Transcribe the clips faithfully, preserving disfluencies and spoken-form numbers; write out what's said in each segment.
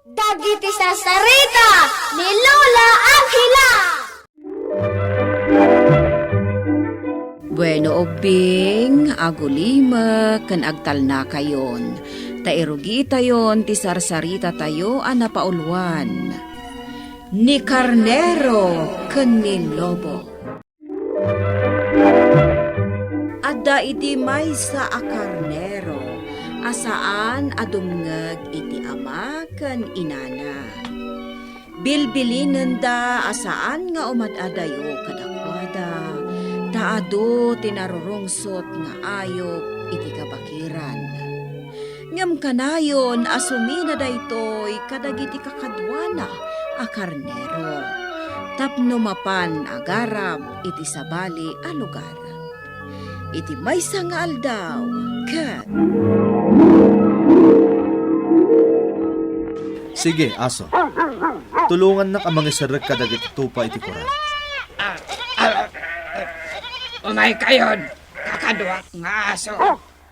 Dagiti sarsarita ni Lola Angela. Bueno, ubbing, agulimek ken agtalnakayon, ta irugiitayon ti sarsaritatayo a napauluan, Ni Karnero ken ni Lobo. Adda idi maysa a karnero a saan a dumngeg iti ama ken inana. Bilbilinenda a saan nga umad-adayo kadakuada, ta adu ti narurungsot nga ayup iti kabakiran. Ngem kanayon a sumina daytoy kadagiti kakaduana a karnero tapno mapan agarab iti sabali a lugar. Iti maysa nga aldaw, ket Sige, aso. Tulongannak a mangiserrek kadagiti tupa iti koral. Umaykayon, kakaduak nga aso.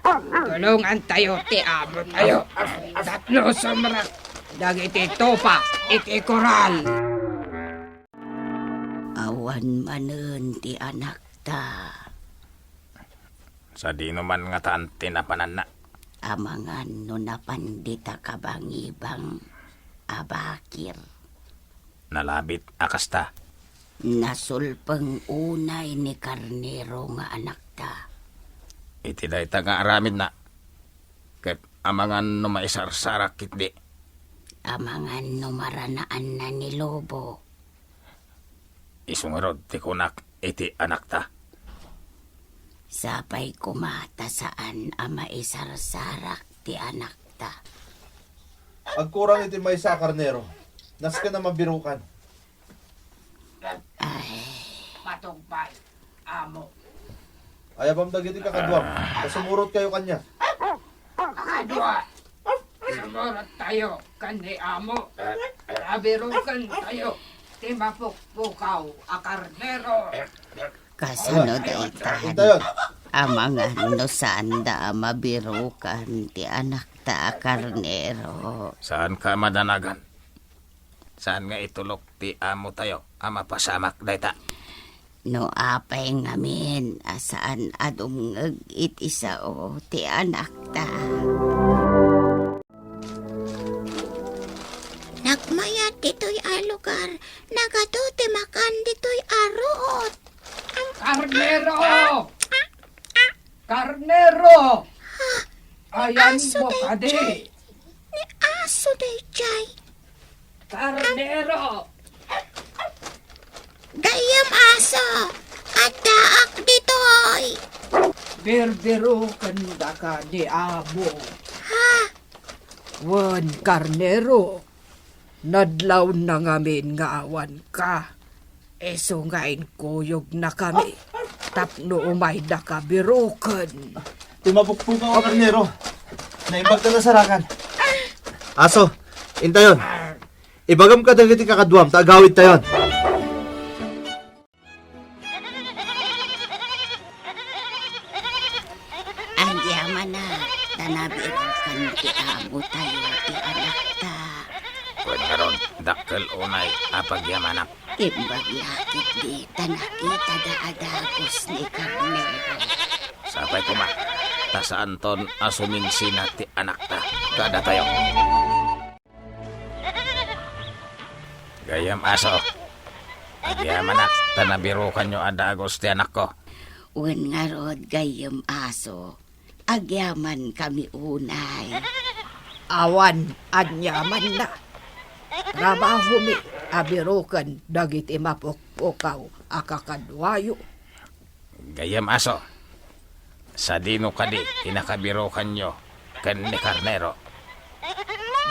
Tulongantayo ti amotayo tapno sumrek dagiti tupa iti koral. Awan manen ti anakta. Sadino man ngatan ti napananna? Amangan no napan dita kabangibang a bakir. Nalabit a kasta. Nasulpeng unay ni Karnero nga anakta. Iti dayta nga aramidna, ket amangan no maisarsarak ketdi. Amangan no maranaanna ni Lobo. Isu ngarud ti kunak iti anakta. Sapay koma ta saan a maisarsarak ti anakta. Agkurang iti maysa a karnero. Nasken a mabirukan. Ay. Patungpal, amo. Ayabam dagiti kakaduam. Ta sumurot kayo kaniak. Kadua, sumurot tayo ken ni amo. Abiruken tayo ti mapukpukaw a karnero. Kasano dayta? Intayon. Amangan no saanda a mabirukan ti anakta a karnero. Saanka a madanagan. Saan nga itulok ti amotayo a mapasamak dayta? No apay ngamin a saan a dumngeg iti sao ti anakta. Nagmayat ditoy a lugar, nagadu ti makan ditoy a ruot. Karnero! Karnero! Ayanmo kadi? Ni aso daydiay. Karnero! Gayyem aso, addaak ditoy. Birbiruken daka ni amo. Ha? Wen, karnero, nadlawna ngamin nga awanka. Isu nga inkuyogna kami tapno umayda ka biruken. Ti mapukpukaw a karnero. Naimbag ta nasarakan. Aso, intayon. Ibagam kadagiti kakaduam ta agawidtayon. Agyamanak, ta nabirukan ti amotayo ti anakta. Wen ngarud, dakkel unay a pagyamanak. Imbag la ketdi ta nakitada a dagus ni karnero. Sapay koma, ta saanton a suminsina ti anakta kadatayo. Gayyem aso, agyamanak ta nabirukanyo a dagus ti anakko. Wen ngarud, gayyem aso, agyamankami unay. Awan aniamanna. Trabahomi a biruken dagiti mapukpukaw a kakaduayo. Gayyem aso, sadino kadi ti nakabirukanyo ken ni karnero?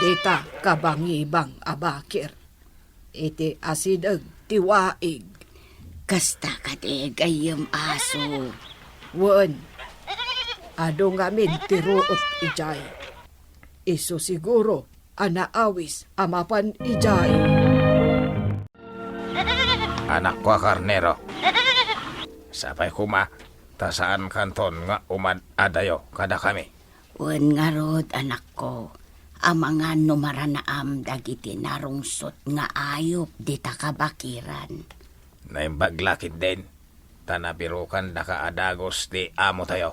Dita kabangibang a bakir, iti asideg ti waig. Kasta kadi, gayyem aso? Wen, adu ngamin ti ruot idiay. Isu siguro a naawis a mapan idiay. Anakko a karnero, sapay koma ta saankanton nga umad-adayo kadakami. Wen ngarud, anakko, amangan no maranaam dagiti narungsot nga ayup dita kabakiran. Naimbag la ketdin, ta nabirokandaka a dagus ti amotayo.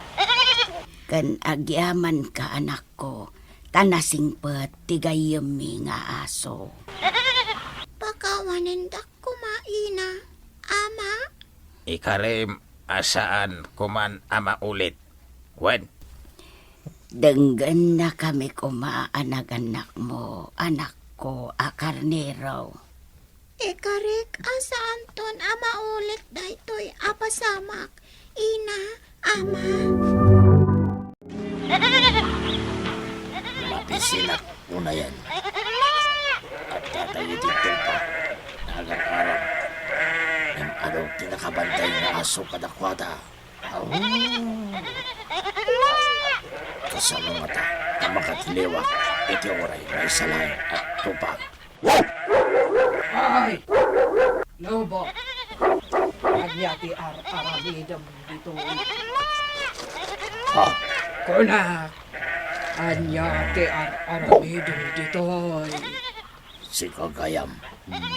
Ken agyamanka, anakko, ta nasingpet ti gayyemmi nga aso. Pakawanendak koma, ina, ama. Ikarim a saan koman a maulit. Wen. Denggennakami koma a nagannakmo, anakko a karnero. Ikarik a saanton a maulit daytoy a pasamak, ina, ama. Mapisinak unayen. Adda dagiti tupa nga agar-aram. Ngem adu ti nakabantay nga aso kadakuada. Aw. Kasano ngata a makatiliwak iti uray maysa laeng a tupa? Ay! Lobo! Ania ti ar-aramidem ditoy? Ha? Kunak, ania ti ar-aramidem ditoy? Sika gayam,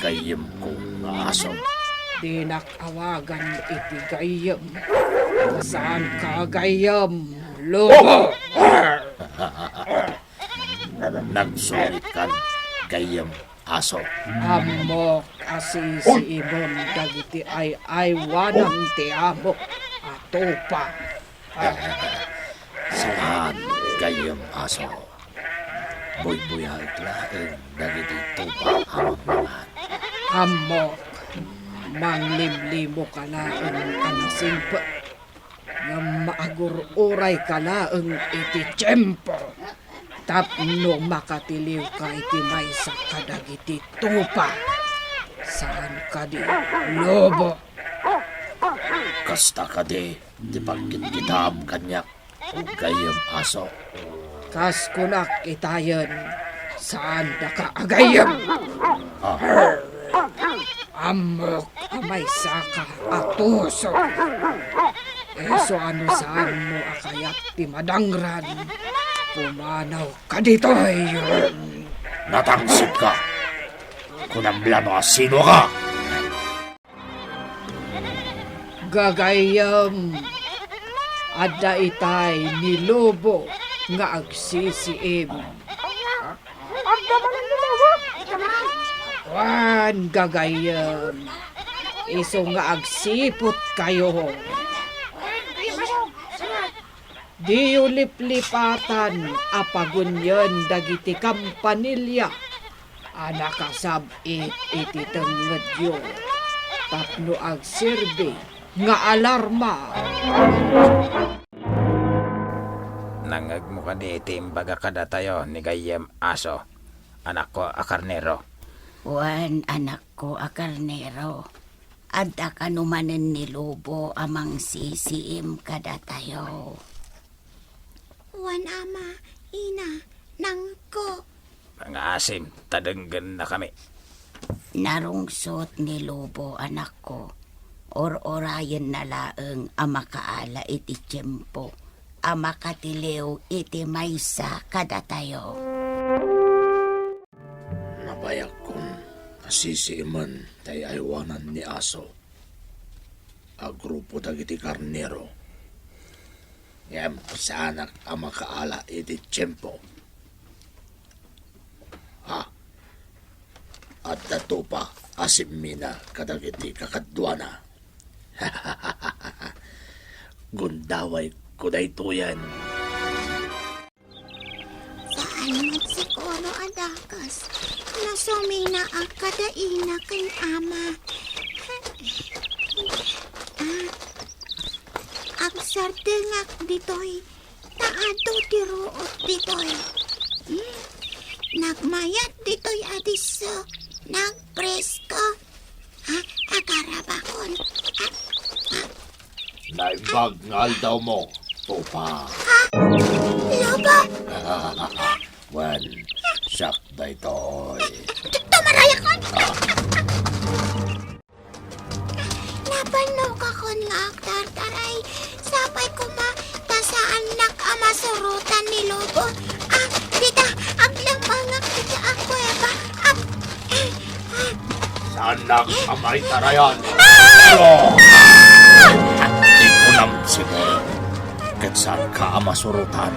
gayyemko nga aso. Dinak awagan iti gayyem. Saanka a gayyem, lobo! Nagsuritkan, gayyem aso. Ammok a sisiimem dagiti ay-aywanan ti amok a tupa. Saan, gayyem aso. Buybuyaek laeng dagiti tupa a mangmangan. Ammok, manglimlimoka laeng a nasingpet, ngem maagur-urayka laeng iti tiempo tapno makatiliwka iti maysa kadagiti tupa. Saan kadi, lobo? Kasta kadi ti pagkitkitaem kaniak, gayyem aso? Kas kunak itayen, saandaka a gayyem. Ah. Ammok a maysaka a tusok. Isu a no saanmo a kayat ti madangran, pumanawka ditoy. Natangsekka. Kunam la no asinoka. Gagayyem, adda itay ni Lobo nga agsisiim. Wen, gagayyem, isu nga agsiputkayo. Diyo liplipatan a pagunyen dagiti kampanilya a nakasab-it iti tengngedyo tapno agserbi nga alarma. Nangngegmo kadi ti imbaga kadatayo ni gayyem aso, anakko a karnero? Wen, anakko a karnero. Adda kano manen ni Lobo a mangsisiim kadatayo. Wen, ama, ina, nangngegko. Pangaasim, ta denggennakami. Narungsot ni Lobo, anakko. Ur-urayenna laeng a makaala iti tiempo a makatiliw iti maysa kadatayo. Nabayagkon a sisiimen ti ay-aywanan ni aso a grupo dagiti karnero. Ngem saanak a makaala iti tiempo. Ha? Adda tupa a simmina kadagiti kakaduana. Gundawayko daytoyen. Saan met siguro a dakes no suminaak kada ina ken ama. Ah, agsardengak ditoy, ta adu ti ruot ditoy. Hmm, nagmayat ditoy a disso, nagpresko. Ha? Akarabakon. Ah, ah. Naimbag nga aldawmo, tupa. Ha? Lobo? Wen, siak daytoy. Tumaray ako. Napannokakon nga agtartaray. Sapay koma ta saannak a masurotan ni Lobo. Ah, dita, aglam- Anak a maitarayan. Pero, ikunam, sige. Ket saanka a masurotan.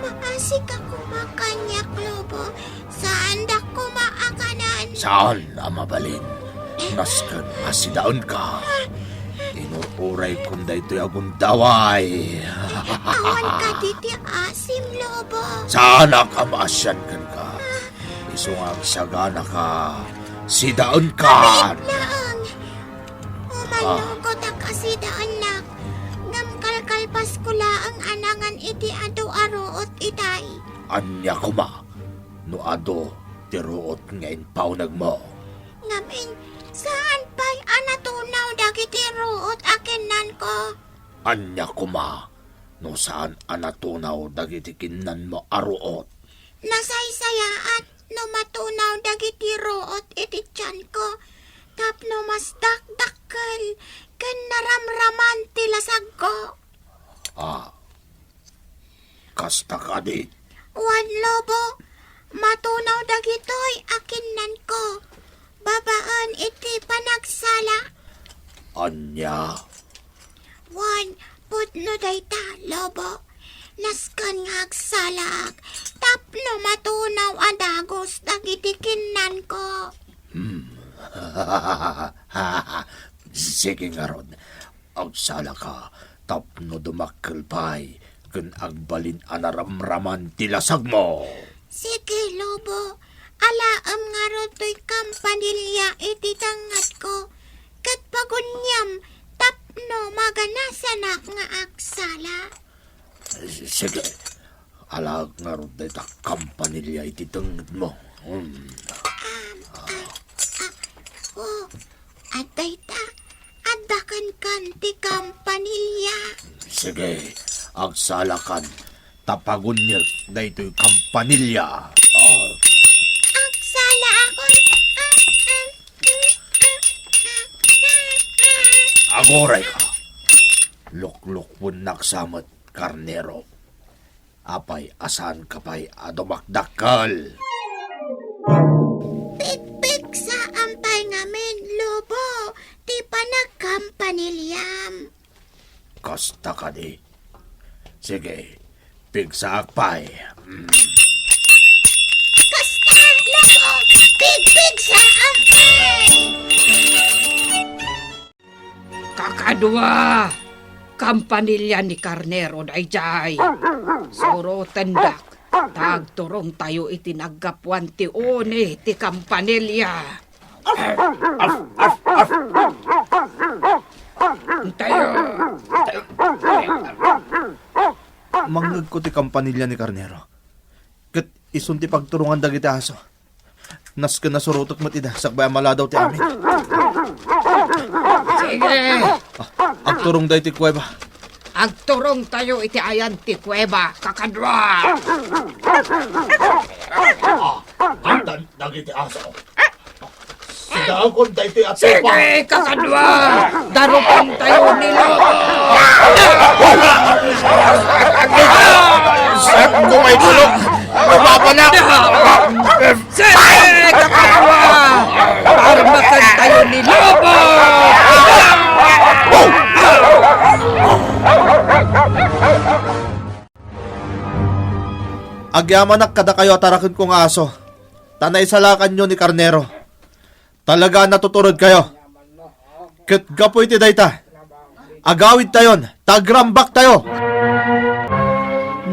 Maasika koma kaniak, Lobo. Saandak koma a kanan. Saan a mabalin. Nasken a sidaenka. Inur-uraykon daytoy a gundaway. Awan kadi ti asim, Lobo. Saanak a maasian kenka. Isu nga agsaganaka, sidaenkan. Abiit laeng. Umallugodak a sidaennak, ngem kalkalpasko laeng a nangan iti adu a ruot itay. Ania koma no adu ti ruot nga impaunegmo? Ngamin, saan pay a natunaw dagiti ruot a kinnanko? Ania koma no saan a natunaw dagiti kinnanmo a ruot? Nasaysayaat no matunaw dagiti ruot iti tianko tapno mas dakdakkel ken naramraman ti lasagko. Ah, kasta kadi? Wen, Lobo, matunaw dagitoy a kinnanko babaen iti panagsala. Ania? Wen, pudno dayta, Lobo. Nasken nga agsalak tapno matunaw a dagus dagiti kinnanko. Hmm. Sige ngarud, agsalaka tapno dumakkel pay ken agbalin a naramraman ti lasagmo. Sige, Lobo. Alaem ngarud toy kampanilya iti tengngetko, ket paguniam tapno maganasanak nga agsala. Sige, alaek ngarud dayta kampanilya iti tengngetmo. Hmm. Am, a, a, o, adda ita, adda kenkan ti kampanilya. Sige, agsalakan, ta paguniek daytoy kampanilya. Ah. Agsala akon. Ah, ah, ah, ah, ah, ah. Agurayka. Luklukwennak sa met, karnero. Apay a saanka pay a dumakdakkel? Pigpigsaan pay ngamin, Lobo, ti panagkampanilyam. Kasta kadi? Sige, pigsaak pay. Mm. Kasta, Lobo, pigpigsaak pay. Kakadua, kampanilya ni karnero daydiay. Surotendak, ta agturongtayo iti naggapuan ti uni ti kampanilya. Intayo. Mangngegko ti kampanilya ni karnero. Ket isun ti pagturongan dagiti aso. Nasken a surotek met ida, sakbay a maladaw ti amin. Sige. Ah, agturong daytoy kuweba. Agturongtayo iti ayan ti kuweba, kakadua. Ah, addan dagiti aso. Sidaakon daytoy a tupa. Sige, kakadua! Darupantayo ni Lobo! Sakko may tulog! Mapapanak! Sige, kakadua! Barbakantayo ni Lobo! Agyamanak kadakayo a tarakenko nga aso, ta naisalakanyo ni karnero. Talaga a natuturedkayo. Ket gapu iti dayta, agawidtayon, ta agrambaktayo.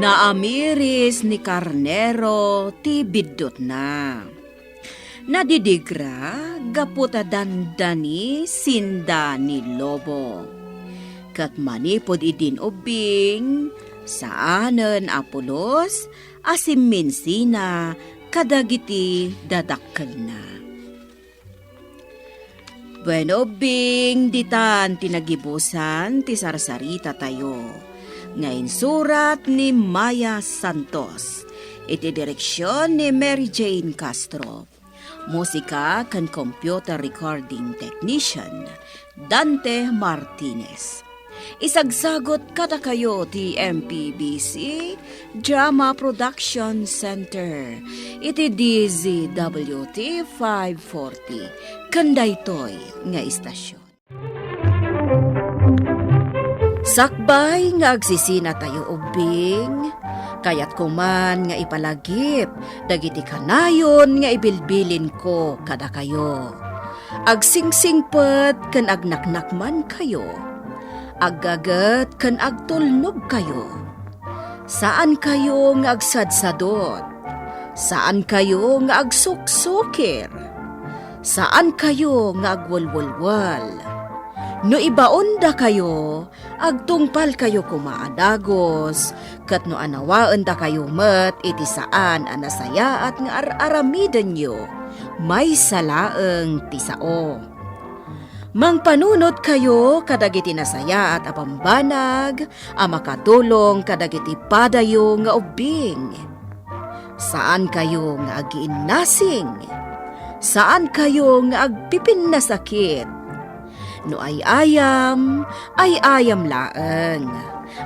Naamiris ni karnero ti biddutna. Nadidigra gapu ta dandani sinda ni Lobo. Ket manipud idin ubbing, saanen a pulos a simminsina kadagiti dadakkelna. Bueno, ubbing, ditan ti nagibusan ti sarsaritatayo nga insurat ni Maya Santos, iti direksion ni Mary Jane Castro. Musika ken computer recording technician, Dante Martinez. Isagsagut kadakayo ti M P B C Drama Production Center iti D Z W T five forty ken daytoy nga istasyon. Sakbay nga agsisinatayo ubbing, kayatko man nga ipalagip dagiti kanayon nga ibilbilinko kadakayo. Agsingsingpet ken agnaknakmankayo. Aggaget ken agtulnogkayo. Saankayo nga agsadsadot. Saankayo nga agsuksukir. Saankayo nga agwelwelwel. No ibaondakayo, agtungpalkayo koma a dagus, ket no anawaendakayo met iti saan a nasayaat nga ar-aramidenyo, maysa laeng ti sao. Mangpanunotkayo kadagiti nasayaat a bambanag a makatulong kadagiti padayo nga ubbing. Saankayo nga agiinnasing. Saankayo nga agpipinnasakit. No ay-ayam, ay-ayam laeng.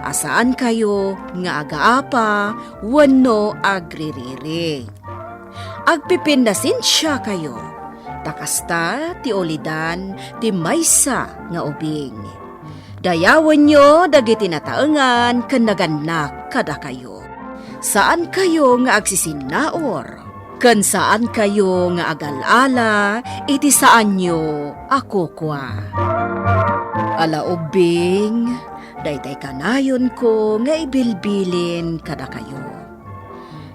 A saankayo nga agaapa wenno agririri. Agpipinnasensiakayo, ta kasta ti ulidan ti maysa nga ubing. Dayawenyo dagiti nataengan ken nagannak kadakayo. Saankayo nga agsisinnaur, ken saankayo nga agal-ala iti saanyo a kukua. Ala ubbing, daytay kanayonko nga ibilbilin kadakayo.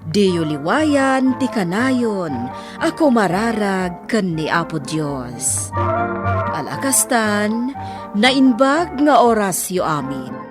Diyo liwayan ti kanayon a kumararag ken ni Apo Dios. Ala kastan, naimbag nga orasyo amin.